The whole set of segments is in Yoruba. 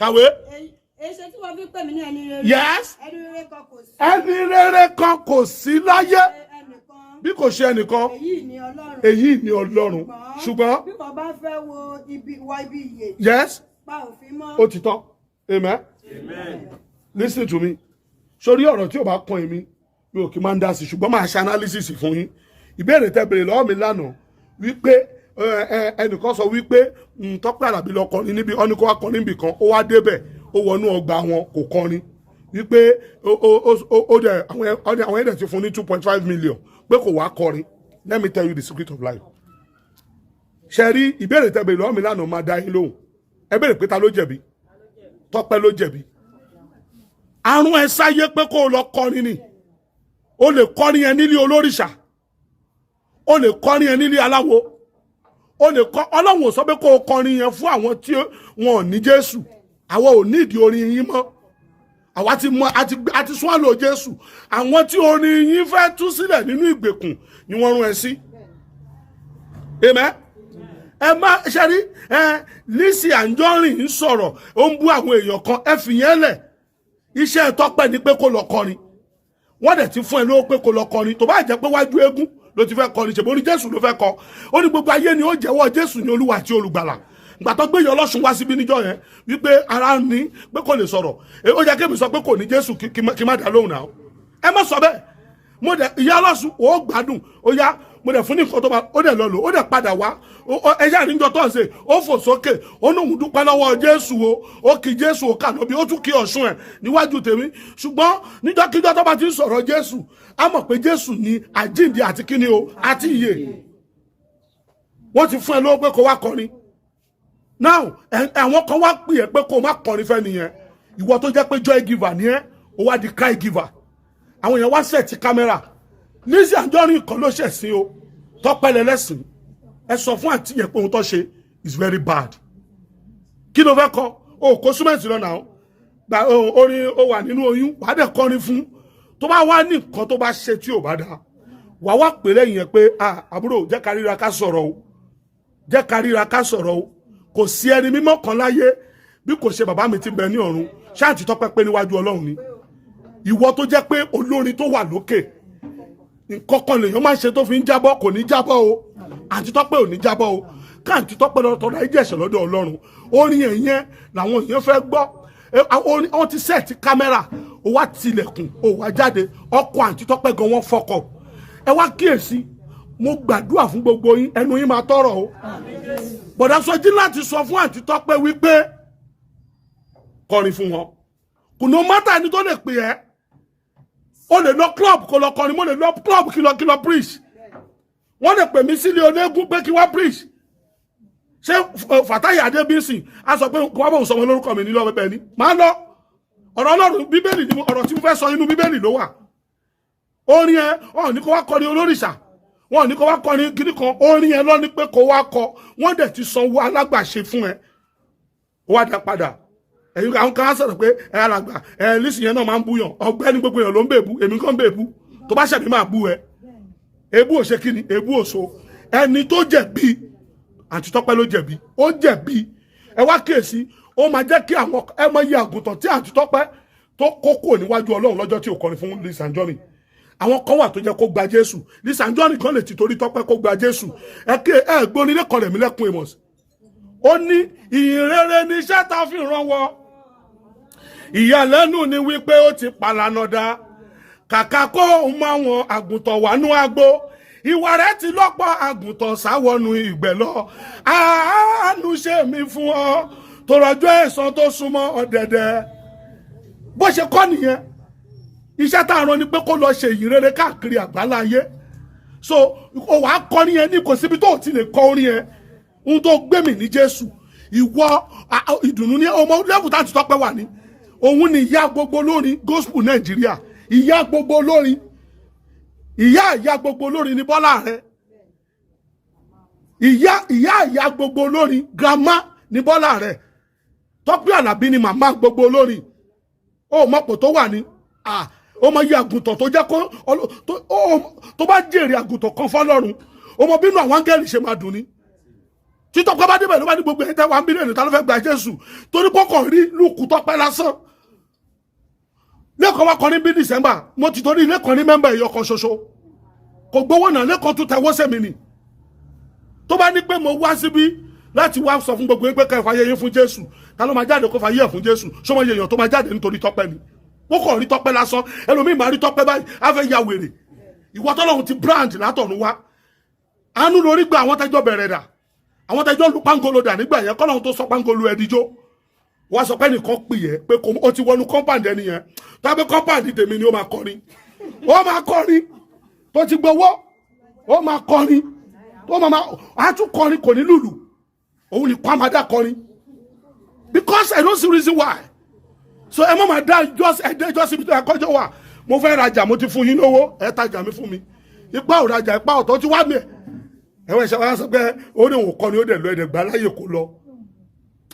Kàwé. Èṣe tí wọ́n fi pè mí ní ẹni rere? Yes. Ẹni rere kan kò sí. Ẹni rere kan kò sí láyé ẹnìkan. Bí kò ṣe ẹnìkan. Èyí ni Ọlọ́run. Èyí ni Ọlọ́run, ṣùgbọ́n bí wọ́n bá fẹ́ wo ibi wọ ibi ìyè, pa òfin mọ́. Ó ti tán. Amen. Listen to me. Sórí ọ̀rọ̀ tí ò bá kan èmi, mi ò kí máa ń dá sí, ṣùgbọ́n máa ṣe analysis fún yín. Ìbéèrè tẹ́ béèrè lọ́wọ́ mi lánàá wípé ẹnìkan sọ wípé Tọ́pẹ́ Àlàbí lọ kọrin níbi ọ́ní kó wá kọrin níbì kan, ó wá débẹ̀, ó wọnú ọgbà wọn, kò kọrin, wípé ó dẹ̀ àwọn ẹ̀dẹ̀ ti fún ní 2.5 million pé kò wá kọrin. Let me tell you the secret of life. Ṣe rí ìbéèrè tẹ́ béèrè lọ́wọ́ mi lánàá, máa dá yín lóhùn. Ẹ béèrè pé ta ló jẹ̀bi. Tọ́pẹ́ ló jẹ̀bi. Àrùn ẹ sáyé pé kó o lọ kọrin ni. O lè kọrin yẹn nílé olórìṣà, o lè kọrin yẹn nílé aláwo, o lè kọ. Ọlọ́run ò sọ pé kó o kọrin yẹn fún àwọn tí wọn ò ní Jésù. Àwọn ò ní ìdí orin yín mọ́. Àwa ti mọ, àti swallow Jésù. Àwọn tí orin yín fẹ́ tú sílẹ̀ nínú ìgbèkùn ni wọ́n rún ẹ sí. Amen. Ẹ má ṣe rí ẹ. Lizzy Anjorin ń sọ̀rọ̀, ó ń bú àwọn èèyàn kan. Ẹ fìyẹn lẹ̀. Iṣẹ́ Tọ́pẹ́ ni pé kó lọ kọrin. Wọ́n dẹ̀ ti fún ẹ lówó pé kó lọ kọrin. Tó bá jẹ́ pé wájú eégún ló ti fẹ́ kọrin, ṣèbó ní Jésù ló fẹ́ kọ. Ó ní gbogbo ayé ni ó jẹ́wọ́ Jésù ní Olúwa àti Olùgbàlà. Ìgbà tó gbé yọ Ọlọ́sùn wá síbí níjọ́ yẹn wípé ara ń ní pé kò lè sọ̀rọ̀, ó yẹ kémi sọ pé kò ní Jésù, kí má dá lóhùn náà. Ẹ má sọ bẹ́ẹ̀. Mo dẹ̀ ìyá Ọlọ́sùn, ó gbádùn, ó yá. Mo dẹ̀ fún ní nǹkan tó bá ó dẹ̀ lọ lò, ó dẹ̀ padà wá. Ẹ̀yà àríjọ tó ń ṣe, ó fò sókè, ó ní òun dúpẹ́ lọ́wọ́ Jésù o. Ó kí Jésù, ó kà lóbi, ó tún kí Ọ̀ṣun ẹ̀ níwájú tèmi. Ṣùgbọ́n níjọ́kíjọ́ tó bá ti ń sọ̀rọ̀ Jésù, á mọ̀ pé Jésù ní àjíǹde àti kíni o àti ìyè. Wọ́n ti fún ẹ lówó pé kó wá kọrin. Now, àwọn kan wá pè é pé kó má kọrin fẹ́ nìyẹn. Ìwọ tó jẹ́ pé joy giver ni ẹ́, ó wá di cry giver. Àwọn èèyàn wá set camera. Lizzy Anjorin kan ló ṣẹ̀sìn o, Tọ́pẹ́ lẹ́lẹ́sìn. Ẹ sọ fún àǹtí yẹn pé ohun tó ṣe is very bad. Kí ló fẹ́ kọ? O kó súnmẹ́ǹtì lọ náà gba orin. Ó wà nínú oyún, wàá dẹ̀ kọrin fún. Tó bá wá ní nǹkan tó bá ṣe tí ò bá dáa, wàá wá pè lẹ́yìn yẹn pé, "Ah, àbúrò, jẹ́ ká ríra ká sọ̀rọ̀ o, jẹ́ ká ríra ká sọ̀rọ̀ o." Kò sí ẹni mímọ́ kan láyé bí kò ṣe bàbá mi ti bẹ ní ọ̀run. Ṣáàtì Tọ́pẹ́ pé níwájú Ọlọ́run ni. Ìwọ tó jẹ́ pé olórin tó wà lókè, nǹkan kan lèèyàn máa ń ṣe tó fi ń jábọ́. Kò ní jábọ́ o. Àǹtí Tọ́pẹ́ ò ní jábọ́ o. Káàntì Tọ́pẹ́ lọ tọrọ ayé ẹ̀ṣẹ̀ lọ́dọ̀ Ọlọ́run. Orin yẹn yẹn làwọn èèyàn fẹ́ gbọ́. Àwọn orin wọ́n ti set camera, ó wá tilẹ̀kùn, ó wá jáde. Ọkọ àǹtí Tọ́pẹ́ gan, wọ́n fọkọ̀. Ẹ wá kíyèsí. Mo gbàdúrà fún gbogbo yín, ẹnu yín máa tọrọ o. Bọ̀dá Sọjí láti sọ fún àǹtí Tọ́pẹ́ wípé kọrin fún wọn. Kò no matter ẹni tó lè pè ẹ́. O lè lọ club kó lọ kọrin. Mo lè lọ club kí lọ preach. Wọ́n lè pè mí sílé onígun pé kí wá preach. Ṣé Fàtáyì Adébísì á sọ pé kó wá bóun sọmọ lórúkọ mi nílò ọbẹ̀ ni máa lọ? Ọ̀rọ̀ Ọlọ́run, Bíbélì ni. Ọ̀rọ̀ tí mo fẹ́ sọ, inú Bíbélì ló wà. Orin ẹ ọ̀ ní kó wá kọrin olórìṣà, wọn ò ní kó wá kọrin kíní kan. Orin ẹ lọ ní pé kó wá kọ. Wọ́n dẹ̀ ti sanwó alágbàṣe fún ẹ, ó wá dá padà. Ẹ̀yin àwọn kan á sọ̀rọ̀ pé ẹ alàgbà ẹ Lizzy yẹn náà máa ń búyàn. Ọ̀gbẹ́ni, gbogbo èèyàn ló ń bèbú. Èmi kan bèbú. Tó bá ṣẹ̀mí, máa bú ẹ. Ebú ò ṣe kí ni, ebú ò so. Ẹni tó jẹ̀bi, àǹtí Tọ́pẹ́ ló jẹ̀bi, ó jẹ̀bi. Ẹ wá kíyèsí, ó máa jẹ́ kí àwọn ẹ mọ iye àgùntàn tí àǹtí Tọ́pẹ́ tó kó kúrò níwájú Ọlọ́run lọ́jọ́ tí ò kọrin fún Lizzy Anjorin. Àwọn kan wà tó jẹ́ kó gba Jésù. Lizzy Anjorin kan lè ti torí Tọ́pẹ́ kó gba Jésù. Ẹ kí ẹ gbóni lẹ́kọ̀ọ́ rẹ̀ mí lẹ́kùn Amos. Ó ní ìyìn rere ní iṣẹ́ tá a fi ràn wọ́. Ìyàlẹ́nu ni wípé ó ti palànà dá. Kàkà kó òun máa wọn àgùntàn wánú agbo, ìwà rẹ̀ ti lọ́pọ̀ àgùntàn sáwọnù ìgbẹ́ lọ. Àánú ṣe mí fún ọ tó rọjò ẹ̀san tó súnmọ́ ọ̀dẹ̀dẹ̀. Bó ṣe kọ́ nìyẹn. Iṣẹ́ tá a rán ni pé kó lọ ṣe ìyìn rere káàkiri àgbáláyé. So o wàá kọrin yẹn ní kò síbi tó o ti lè kọ orin yẹn. Ohun tó gbé mi ní Jésù. Ìwọ ìdùnnú ní ọmọ level tá a ti Tọ́pẹ́ wà ní. Òun ni ìyá gbogbo olórin gospel Nàìjíríà. Ìyá gbogbo olórin, ìyá ìyá gbogbo olórin ní Bọ́lá rẹ. Ìyá ìyá ìyá gbogbo olórin, grandma ní Bọ́lá rẹ. Tọ́pẹ́ Àlàbí ni màmá gbogbo olórin. Ó mọ̀pọ̀ tó wà ní ó mọ iye àgùntàn tó jẹ́ kó tó bá jèrè àgùntàn kan fọlọ́run, ó mọ bínú àwọn áńgẹ́lì ṣe máa dùn ní. Tí Tọ́pẹ́ bá débẹ̀, ló bá ní gbogbo ẹ̀ tẹ́ wà ń bílíọ̀nù, ta ló fẹ́ gba Jésù? Torí kọ́kọ́ rí lùkù Tọ́pẹ́ lásán. Lẹ́kọ̀ọ́ wa kọrin bí December, mo ti torí lẹ́kọ̀ọ́ ní member ẹ̀yọ kan ṣoṣo, kò gbowó náà. Lẹ́kọ̀ọ́ tún tẹwọ́ sẹ́mi ni. Tó bá ní pé mo wá síbí láti wá sọ fún gbogbo yín pé ká ẹ fàyè yín fún Jésù, ta ló máa jáde kó fàyè ẹ̀ fún Jésù? Ṣọmọ yẹ èèyàn tó máa jáde nítorí Tọ́pẹ́ ni? Wọ́n kàn rí Tọ́pẹ́ lásán, ẹlòmíì máa rí Tọ́pẹ́ báyìí, á fẹ́ ya wèrè. Ìwọ tọ́lọ́run ti brand látọ̀run wá, àánú lórí gba. Àwọn tẹ́jọ́ bẹ̀rẹ̀ dà, àwọn tẹ́jọ́ lu pangolo dà nígbà yẹn, kọ́lọ́run tó sọ pangolo ẹ̀ díjó. Wọ́n sọ pé nìkan pè yẹ pé ó ti wọnú compound ẹni yẹn. Tàbí compound tèmi ni, ó máa kọrin, ó máa kọrin. Tó ti gbowó, ó máa kọrin, tó máa á tún kọrin, kò ní lùlù, òun ní pàmàdà kọrin, because I don't see reason why. So ẹ má máa dá just ẹ dé just ibi tó yẹ kọjọ wà. Mo fẹ́ rajà, mo ti fún yín lówó, ẹ tajà mi fún mi. Ipa ò rajà, ipa ọ̀tọ̀ ti wá mi. Ẹ̀ ẹ̀wọ̀n ìṣẹ́ wa sọ pé ó ní òun kọ́ ni, ó dẹ̀ lọ, ẹ̀dẹ̀ gbà láyè kó lọ.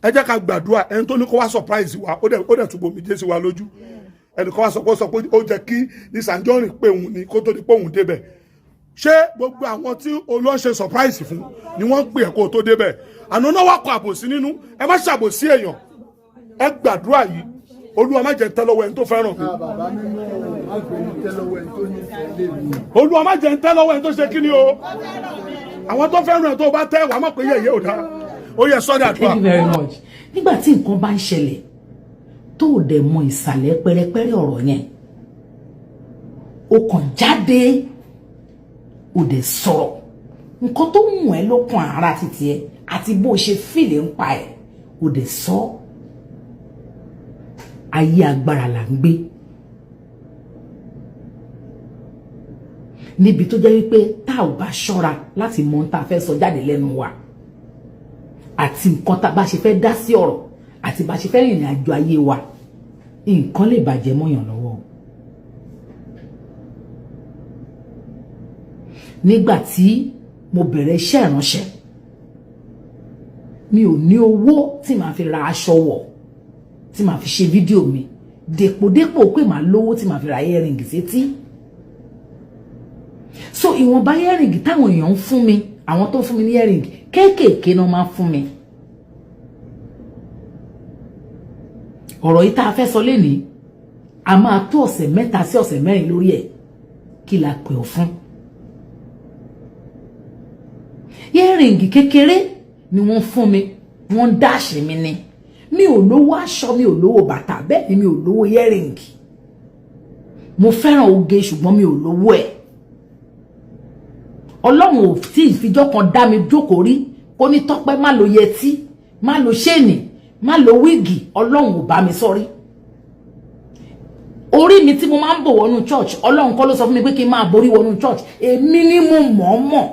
Ẹ jẹ́ ká gbàdúrà. Ẹni tó ní kó wá surprise wa, ó dẹ̀ tún bomi jẹ́ sí wa lójú. Ẹnì kan wá sọ pé ó jẹ́ kí ní Anjorin pé òun ni kó tó di pé òun débẹ̀. Ṣé gbogbo àwọn tí olóńṣe surprise fún ni wọ́n ń pè ẹ́ kó o tó débẹ̀? Àná náà wà kọ àbòsí nínú. Ẹ má ṣàbòsí èèyàn. Ẹ gbàdúrà yìí: Olúwa, má jẹ́ ń tẹ́ lọ́wọ́ ẹni tó fẹ́ràn mi. Bàbá mímọ́, má gbé mi tẹ́ lọ́wọ́ ẹni tó nífẹ̀ẹ́ lé mi. Olúwa, má jẹ́ ń tẹ́ lọ́wọ́ ẹni tó ṣe kí ni o. Àwọn tó fẹ́ràn ẹ̀, tó bá tẹ́, wàá mọ̀ pé yẹ̀yẹ́ ò dáa. Ó yẹ sọ́dà àdúrà. Thank you very much. Nígbà tí nǹkan bá ń ṣẹlẹ̀, tó o dẹ̀ mọ ìsàlẹ̀ pẹ́rẹpẹ́rẹ ọ̀rọ̀ yẹn, o kàn jáde, o dẹ̀ sọ̀rọ̀ nǹkan tó mú ẹ lọ́kàn ara títí ẹ àti bó o ṣe feel nípa ẹ̀, o dẹ̀ sọ. Ayé agbára là ń gbé, níbi tó jẹ́ wípé tá ò bá ṣọ́ra láti mọ ohun tá a fẹ́ sọ jáde lẹ́nu wa, àti nǹkan tá a bá ṣe fẹ́ dá sí ọ̀rọ̀, àti bá ṣe fẹ́ rìnrìn àjò ayé wa, nǹkan lè bàjẹ́ mọ́yàn lọ́wọ́ o. Nígbà tí mo bẹ̀rẹ̀ iṣẹ́ ìránṣẹ́, mi ò ní owó tí màá fi ra aṣọ wọ̀, tí màá fi ṣe fídíò mi, dèpòdépò pé màá lówó tí màá fi ra earring sétí. So ìwọ̀nba earring táwọn èèyàn ń fún mi, àwọn tó ń fún mi ní earring kéékèèké náà máa ń fún mi. Ọ̀rọ̀ yìí tá a fẹ́ sọ lénìí, a máa tó ọ̀sẹ̀ 3 sí ọ̀sẹ̀ 4 lórí ẹ̀. Kí la pè ọ́ fún? Earring kékeré ni wọ́n fún mi, wọ́n ń dáṣì mi ni. Mi ò lówó aṣọ, mi ò lówó bàtà, bẹ́ẹ̀ ni mi ò lówó earring. Mo fẹ́ràn oge, ṣùgbọ́n mi ò lówó ẹ̀. Ọlọ́run ò tí ì fijọ́ kan dá mi jókòó rí kó ní, "Tọ́pẹ́, má lo yẹtí, má lo ṣéènì, má lo wíìgì." Ọlọ́run ò bá mi sọ́rí. Orí mi tí mo máa ń bò wọnú church, Ọlọ́run kọ́ ló sọ fún mi pé kí n máa borí wọnú church. Èmi ni mo mọ̀ ọ́ mọ̀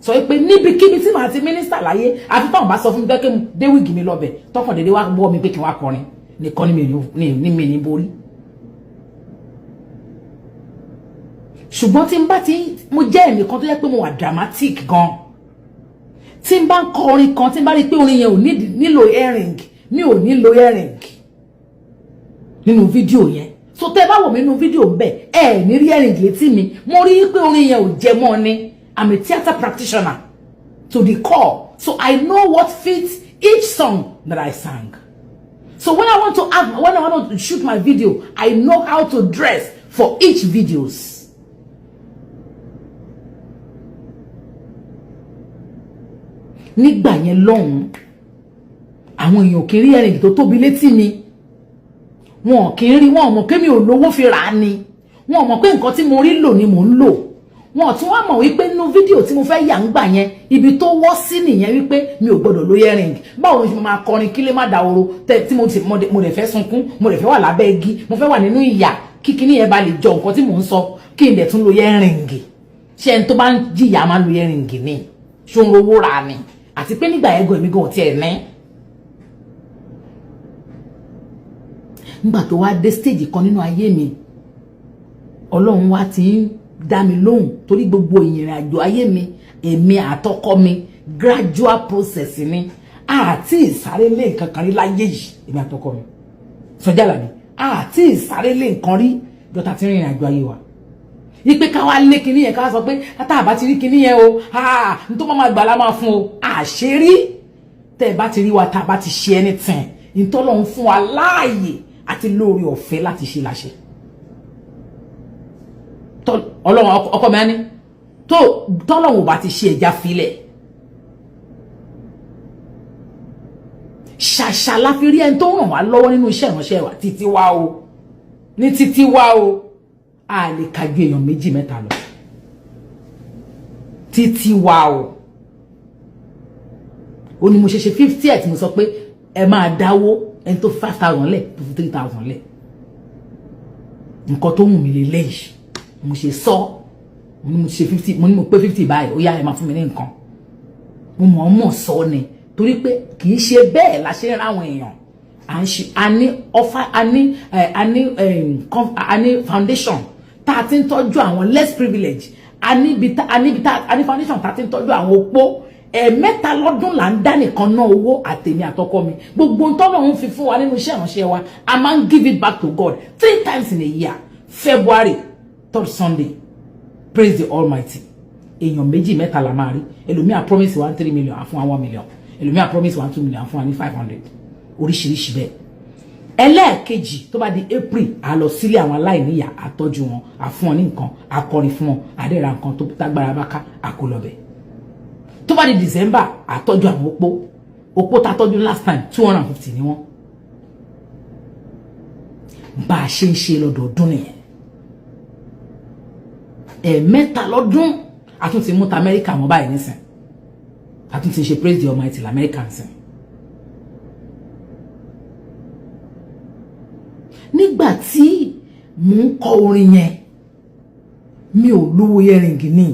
sọ pé níbikíbi tí màá ti minister láyé, àfi táwọn bá sọ fún mi pé kí n dé wíìgì mi lọ́bẹ̀, tọkàn dédé wá bọ́ mi pé kí n wá kọrin nìkan ni mi ní borí. Ṣùgbọ́n tí n bá ti, mo jẹ́ ẹnìkan tó yẹ pé mo wà dramatic gan. Tí n bá ń kọ orin kan, tí n bá rí i pé orin yẹn ò nílò earring, mi ò nílò earring nínú fídíò yẹn. So tẹ́ bá wò mí nínú fídíò ń bẹ̀, ẹ ní rí earring létí mi. Mo rí i pé orin yẹn ò jẹ mọ́ ni. I'm a theatre practitioner to the core, so I know what fits each song that I sang. So when I want to shoot my video, I know how to dress for each videos. Nígbà yẹn lọ́hùn-ún, àwọn èèyàn kì í rí earring tó tóbi létí mi. Wọn kì í rí. Wọn mọ̀ pé mi ò lówó fi rà á ni. Wọn mọ̀ pé nǹkan tí mo rí lò ni mò ń lò. Wọn tún wá mọ̀ wípé nínú fídíò tí mo fẹ́ yà ń gbà yẹn, ibi tó wọ́ sí nìyẹn, wípé mi ò gbọ́dọ̀ lo earring. Báwo ni mo máa kọrin kílé má dahoro tí mo dẹ̀ fẹ́ sunkún, mo dẹ̀ fẹ́ wà lábẹ́ igi, mo fẹ́ wà nínú ìyà, kíkiní yẹn ba lè jọ nǹkan tí mò ń sọ, kí n dẹ̀ tún lo earring? Ṣé ẹni tó bá ń jìyà máa lo earring ni? Ṣó ń rówó ra ni? Àti pé nígbà yẹn gan, èmi gan ò tiẹ̀ ní. Nígbà tó wá dé stage kan nínú ayé mi, Ọlọ́run wá ti ń dá mi lóhùn, torí gbogbo ìrìn àjò ayé mi, èmi àtọkọ mi, gradual process ni. Àti ìsáré lé nǹkan kan rí láyé yìí, èmi àtọkọ mi Sọjí Àlàbí, àti ìsáré lé nǹkan rí dọ́tà tí ń rìnrìn àjò ayé wa. Ipe ká wá lé kinní yẹn, ká sọ pé tá a bá ti rí kinní yẹn o, n tó máa gbà la máa fún o. Àṣírí tẹ́ ẹ bá ti rí wa, tá a bá ti ṣe anything, ìtọ́lọ́run fún wa láàyè àti lóore ọ̀fẹ́ láti ṣe láṣẹ. Ọlọ́run ọkọ mi á ní tó tọ́lọ́run ò bá ti ṣe, ẹja filẹ̀. Ṣàṣà la fi rí ẹni tó ràn wá lọ́wọ́ nínú iṣẹ́ ìránṣẹ́ wa títí wá o, ní títí wá o, a lè ka ju èèyàn méjì mẹ́ta lọ títí wá o. Ó ní mo ṣe 50th, mo sọ pé ẹ máa dáwó, ẹni tó 5,000 lẹ̀, tó fi 3,000 lẹ̀, nǹkan tó wù mí lélẹ́yìí. Mo ṣe sọ, mo ní mo ṣe 50, mo ní mo pé 50 báyìí, ó yá, ẹ máa fún mi ní nǹkan. Mo mọ̀ ọ́n mọ̀ sọ ni, torí pé kì í ṣe bẹ́ẹ̀ la ṣe ń ráwọn èèyàn. À ń ṣe, a ní ọfà, a ní foundation tá a ti ń tọ́jú àwọn less privilege, a ní ibi tá a ní foundation tá a ti ń tọ́jú àwọn opó. Ẹ̀ẹ̀mẹ́ta lọ́dún là ń dá nìkan ná owó, àtèmi àtọkọ mi. Gbogbo ń tọ́lọ̀ ń fi fún wa nínú iṣẹ́ ìránṣẹ́ wa, a máa ń give it back to God three times in a year. February third Sunday, praise the Almighty, èèyàn méjì mẹ́ta la máa rí. Ẹlòmíà promise one 3 million, àfún wa 1 million. Ẹlòmíà promise 1 2 million, àfún wa ní 500, oríṣiríṣi bẹ́ẹ̀. Ẹlẹ́ẹ̀kejì, tó bá di April, a lọ sílé àwọn aláìníyà, àtọ́jú wọn, àfún wọn ní nǹkan, akọrin fún wọn, àdẹ́ra nǹkan tó tágbára bá ká, àkólọ́bẹ̀. Tó bá di December, àtọ́jú àwọn opó. Opó tá tọ́jú last time, 250 ni wọ́n. Bá a ṣe ń ṣe lọ́dọọdún nìyẹn, ẹ̀ẹ̀mẹ́ta lọ́dún. A tún ti mú ta Amẹ́ríkà mọ́ báyìí nísìn, a tún ti ṣe praise the Almighty lamẹ́ríkà nísìn. Nígbà tí mò ń kọ orin yẹn, mi ò lówó earring ní.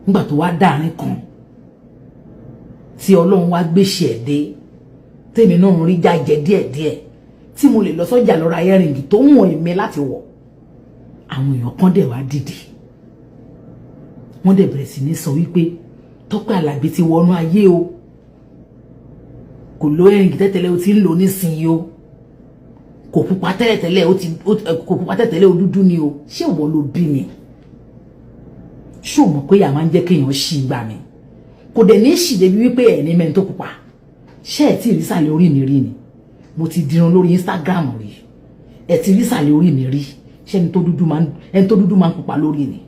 Nígbà tó wá dáàrin kan tí Ọlọ́run wá gbéṣẹ́ ẹ̀ dé, tèmi náà ń rí jájẹ díẹ̀díẹ̀, tí mo lè lọ sọ́jà lọ ra earring tó wọ̀n èmi láti wọ̀, àwọn èèyàn kan dẹ̀ wá dìde, wọ́n dẹ̀ bẹ̀rẹ̀ sí ní sọ wípé Tọ́pẹ́ Àlàbí ti wọnú ayé o, kò lo earring tẹ́tẹ́lẹ̀, o ti ń lò nísìnyí o, kò pupa tẹ́lẹ̀tẹ́lẹ̀, ó ti kò pupa tẹ́lẹ̀tẹ́lẹ̀, ó dúdú ni o. Ṣé ìwọ ló bí mi? Ṣé o mọ̀ pé ìyá máa ń jẹ́ kéèyàn ṣì gbà mí? Kò dẹ̀ ní ṣì débi wípé ẹ̀ ní mẹ́rin tó pupa. Ṣé ẹ̀ tí ì rí sàlẹ̀ orí mi rí ni? Mo ti dirun lórí Instagram rí, ẹ̀ ti rí sàlẹ̀ orí mi rí. Ṣé ẹni tó dúdú máa ń pupa lórí ni?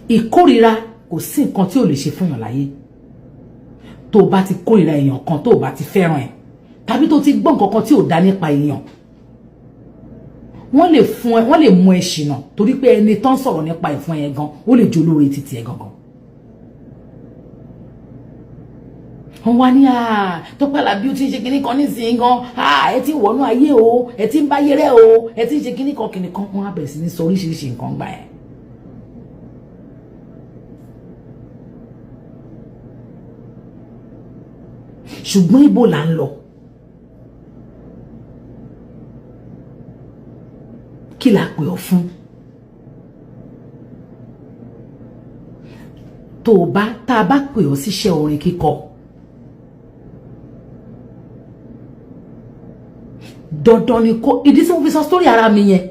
Ìkórira, kò sí nǹkan tí ò lè ṣe fún yàn láyé. Tó o bá ti kórira èèyàn kan, tó o bá ti fẹ́ràn ẹ̀, tàbí tó ti gbọ́ nǹkan kan tí ò dá nípa èèyàn, wọ́n lè fún ẹ, wọ́n lè mú ẹ ṣìnà, torí pé ẹni tó ń sọ̀rọ̀ nípa ẹ̀ fún ẹ gan, ó lè jó lóore títí ẹ gangan. Wọ́n wá ní Tọ́pẹ́ Àlàbí, ó ti ń ṣe kinní kan nísìnyí gan, ẹ ti ń wọnú ayé o, ẹ ti ń báyé rẹ o, ẹ ti ń ṣe kinní kan kinní kan. Wọ́n á bẹ̀rẹ̀ sí ní sọ oríṣiríṣi nǹkan gbà ẹ̀. Ṣùgbọ́n ibo là ń lọ? Kí la pè ọ́ fún? Tó o bá tá a bá pè ọ́ síṣẹ́ orin kíkọ, dandan ni kó ìdí tí mo fi sọ sórí ara mi yẹn.